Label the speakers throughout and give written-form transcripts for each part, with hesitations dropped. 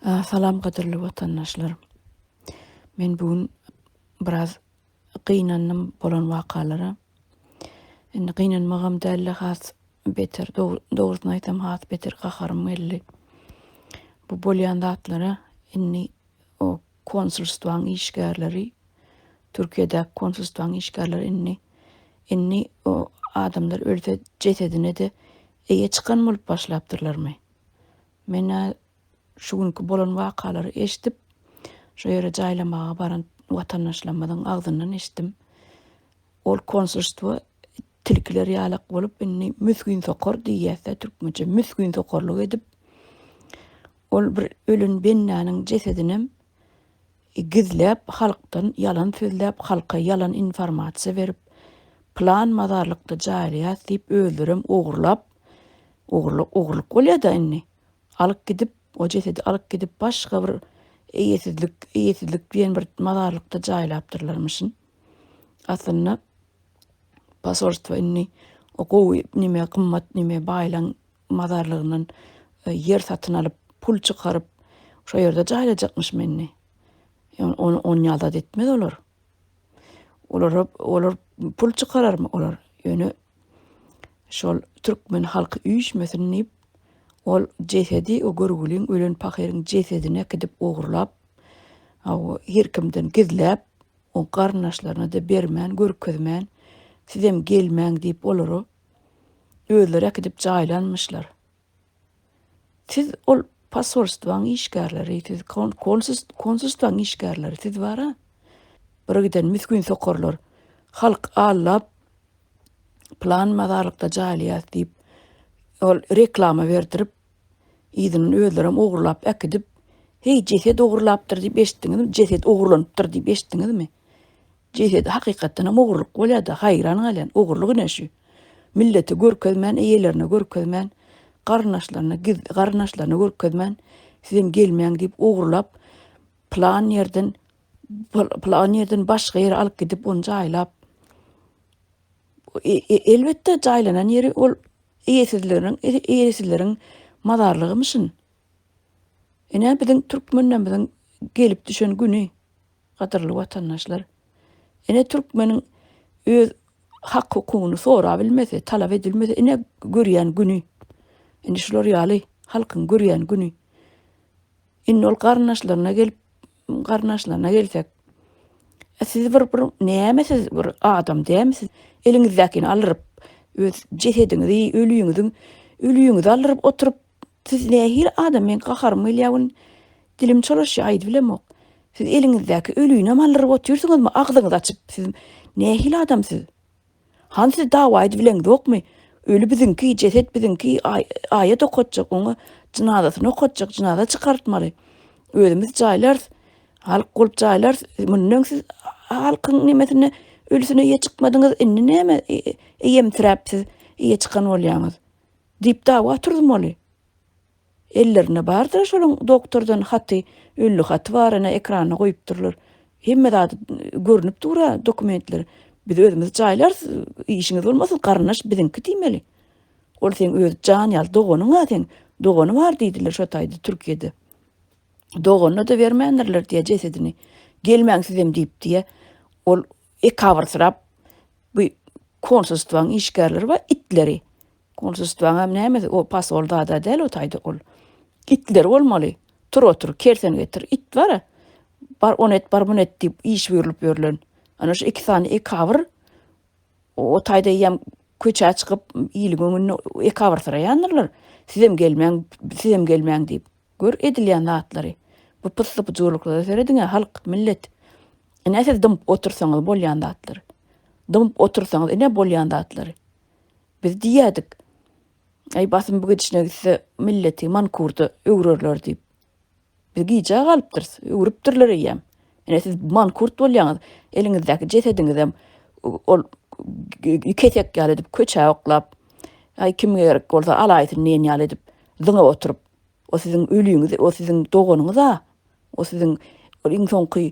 Speaker 1: Salam gadyrly watandaşlar. Men bu gün biraz gynandym bolan wakalara. Indi gynanmagam dälde has beter dogrusyny aýtsam has beter gaharym geldi. Bu bolýan zatlara indi o konsulstwaň işgärleri Türkiýedäki konsulstwaň işgärleri indi indi o adamlar ölse jesedine-de eýe çykan bolup başlapdyrlarmy? Men-ä şu günki bolan wakalary eşidip, şo ýere jaýlamaga baran watandaşlarymyzyň agzyndan eşitdim. Ol konsulstwo tilkiler ýalak bolup, indi müsgin sokar diýýäs-dä türkmençe, müsgin sokarlyk edip, ol bir ölen bendäniň jesedinem gizläp, halkdan ýalan sözläp, halka ýalan informasiýa berip, pylan mazarlykda jaýlaýas diýip, özlerem ogurlap, ogurlyk, ogurlyk bolýa-da indi. Alyp gidip, o jesedi alyp gidip, başga bir eýesizlik, eýesizlik diýen bir mazarlykda jaýlapdyrlarmyşyn. Aslynda posolstwo indi o gowy nime, gymmat nime baýlaň mazarlygyndan ýer satyn alyp, pul çykaryp, şo ýerde jaýlajakmyşmy indi? Ony onýa zat etmez olar. Olara olar pul çykararmy olar? Ýöne şol türkmen halky üýşmesin diýip, ol jesedi, o görgüliň ölen pahyryň jesedini äkidip ogurlap, her kimden gizläp, o garyndaşlaryna-da bermän, görkezmän, sizem gelmäň diýip olara Özleri äkidip jaýlanmyşlar. Siz ol posolstwaň işgärleri, siz konsulstwaň işgärleri, siz bara bir giden misgin sokarlar. Halk allap plan mazarlykda jaýlaýas diýip, ol reklama berdirip, yzyndan özlerem ogurlap äkidip, heý jeset ogurlapdyr diýip eşitdiňizmi? Jeset ogurlanypdyr diýip eşitdiňizmi? Jesedi hakykatdanam ogurlyk bolýada haýran galýan ogurlyk ine şu. Millete görkezmän eýelerine görkezmän garyndaşlaryna giz garyndaşlaryna görkezmän sizem gelmäň diýip ogurlap pylan ýerden pylan ýerden başga ýere alyp gidip ony jaýlap e, e, elbetde jaýlanan ýeri ol eýesizleriň eýesizleriň mazarlygymyşyn. Ine biziň türkmenlerimiziň gelip düşen güni. Gadyrly watandaşlar! Ine türkmeniň öz hak-hukugyny sorabilmese, talap edilmese ine görýän güni. Indi şular ýaly halkyň görýän güni. Indi ol garyndaşlaryna gelip, garyndaşlaryna gelsek, e, siz bir bir näme siz bir adam dälmi siz? Eliňizdäkini aldyryp, öz jesediňizi, ölüňiziň ölüňizi aldyryp oturyp Siz nähili adam meň gaharym gelýär gün dilim çolaşýar aýdybilemok. Siz eliňizdäki ölünem aldyryp otyrsyňyzmy agzyňyzy açyp siz nähili adam siz. Hany siz dawa edibileňzokmy öli biziňki jeset biziňki aýat okatjak oňa jynazasyny okatjak jynaza çykartmaly özümiz jaýlarys halk bolup jaýlarys mundan öň siz halkyň nemesine ölüsine eýe çykmadyňyz indi näme eýemsiräp siz eýe çykan bolýaňyz. Diýip dawa turuzmaly. Ellerinde bardyr şolaň doktordan haty, ölli haty bar ene ekranda goýupdyrlar. Hemme zady görnüp dur-a dokumentler. Biz özümiz jaýlarys, işiňiz bolmasyn, garyndaş biziňki diýmeli. Ol seň öz jan ýaly doganyň-a seň. Dogany bar diýdiler şo taýda Türkiýede. Doganyna-da bermändirler diýýä jesedini. Gelmäň sizem diýip diýýä. Ol ekabyrsyrap Bu konsulstwaň işgärleri bar, itleri. Konsulstwaň hem nämesi, o pasol zada däl o taýda ol. Itleri bolmaly. Tur otur, kersen getir. It bar. Bar ony et, bar muny et diýip iş buýrulyp ýörlen. Ana şu iki sany ekabyr o taýda eýýäm köçä çykyp iliň öňünde ekabyrsyraýandyrlar. Sizem gelmäň, sizem gelmäň diýip. Gör edilýän zatlary. Bu pyssy-pyjurlyklara serediň-ä, halk, millet. Ine siz dymyp otursaňyz bolýan zatlar. Dymyp otursaňyz ine bolýan zatlary. Biz diýýädik. Aý basym bu gidişine gitse milleti mankurda öwrerler diýip. Biz gijä galypdyrys. Öwrüpdirler eýýäm. Ine siz mankurt bolýaňyz. Eliňizdäki jesediňizem ol kesek ýaly edip köçä oklap, aý kim gerek bolsa alaýsyn diýen ýaly edip zyňyp oturyp. O siziň ölüňiz, o siziň doganyňyz-a. O siziň ol iň soňky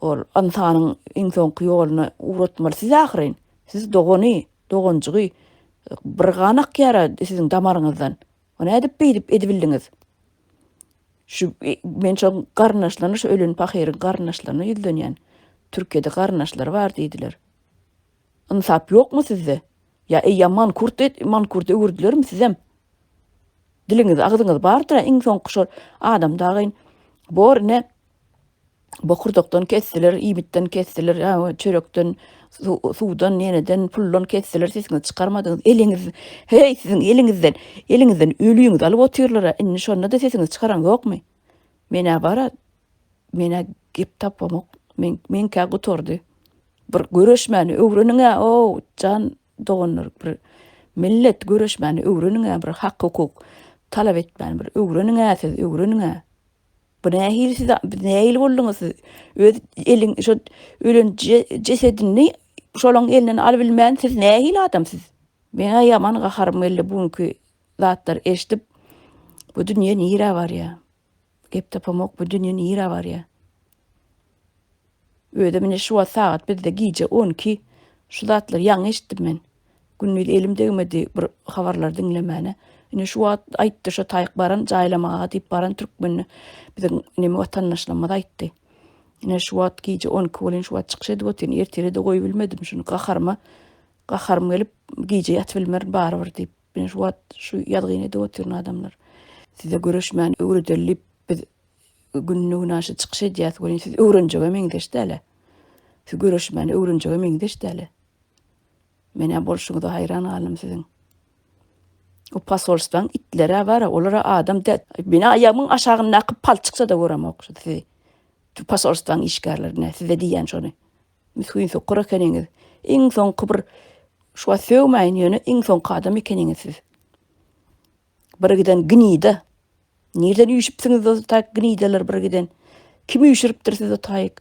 Speaker 1: ol ynsanyň iň soňky ýoluna ugratmaly siz ahyryn. Siz dogany, doganjygy bir gan akýar-a siziň damaryňyzdan. O nädip beýdip edibildiňiz? Şu men şo garyndaşlaryna şu ölen pahyryň garyndaşlaryna ýüzlenýän. Türkiýede garyndaşlary bar diýdiler. Ynsap ýokmy sizde? Ýa eýýäm mankurt et, mankurt öwürdilermi sizem? Diliňiz, agzyňyz bardyr-a iň soňky şol adam dagyn bor ine bokurdakdan kesdiler, iýmitden kesdiler, ýa çörekden, suwdan, neneden, puldan kesdiler, sesiňizi çykarmadyňyz. Eliňiz, heý, siziň eliňizden, eliňizden ölüňizi alyp otyrlar-a, indi şonda-da sesiňizi çykaran ýokmy? Men-ä bar-a, men-ä gep tapamok, men, meňkä gutardy. Bir göreşmäni öwreniň-ä, ow, jan doganlar, bir millet göreşmäni öwreniň-ä, bir hak-hukuk talap etmäni bir öwreniň-ä siz, öwreniň-ä. Bu nähili siz nähili bolduňyz siz? Öz eliň şo ölen jesedini şolaň elinden alybilmän siz nähili adam siz? Meňä ýaman gaharym geldi bu günki zatlary eşidip. Bu dünýe nirä barýa? Gep tapamok bu dünýe nirä barýa? Özem ine şu wagt sagat bizde gije 12. Şu zatlary ýaňy eşitdim men. Gündiz elim degmedi bir habarlary diňlemäne. Ine şu wagt aýtdy şo taýyk baran jaýlamaga diýip baran türkmenine biziň neme watandaşlarymyz aýtdy. Ine şu wagt gije 12 bolýan şu wagt çykyş edip otyryn. Ertire-de goýubilmedim şuny gaharyma gaharym gelip gije ýatybilmerin barybir diýip. Ine şu wagt şu ýazgyny edip otyryn adamlar. Size göreşmäni öwredeli diýip biz günde-günaşa çykyş edýäs welin siz öwrenjege meňzeş däl-ä. Siz göreşmäni öwrenjege meňzeş däl-ä. Men-ä bolşuňyza haýran galdym siziň. O posolstwaň itleri-ä bar-a, olar-a adam däl. Men-ä aýagymyň aşagyndaky palçykça-da göremok şu sizi. Posolstwaň işgärlerine size diýýän şony. Misgin sokur ekeniňiz. Iň soňky bir şu wagt sögmäýin ýöne iň soňky adam ekeniňiz siz. Bir giden gnida. Nirden üýşüpsiňiz o taýyk gnidalar bir giden? Kim üýşüripdir sizi o taýyk?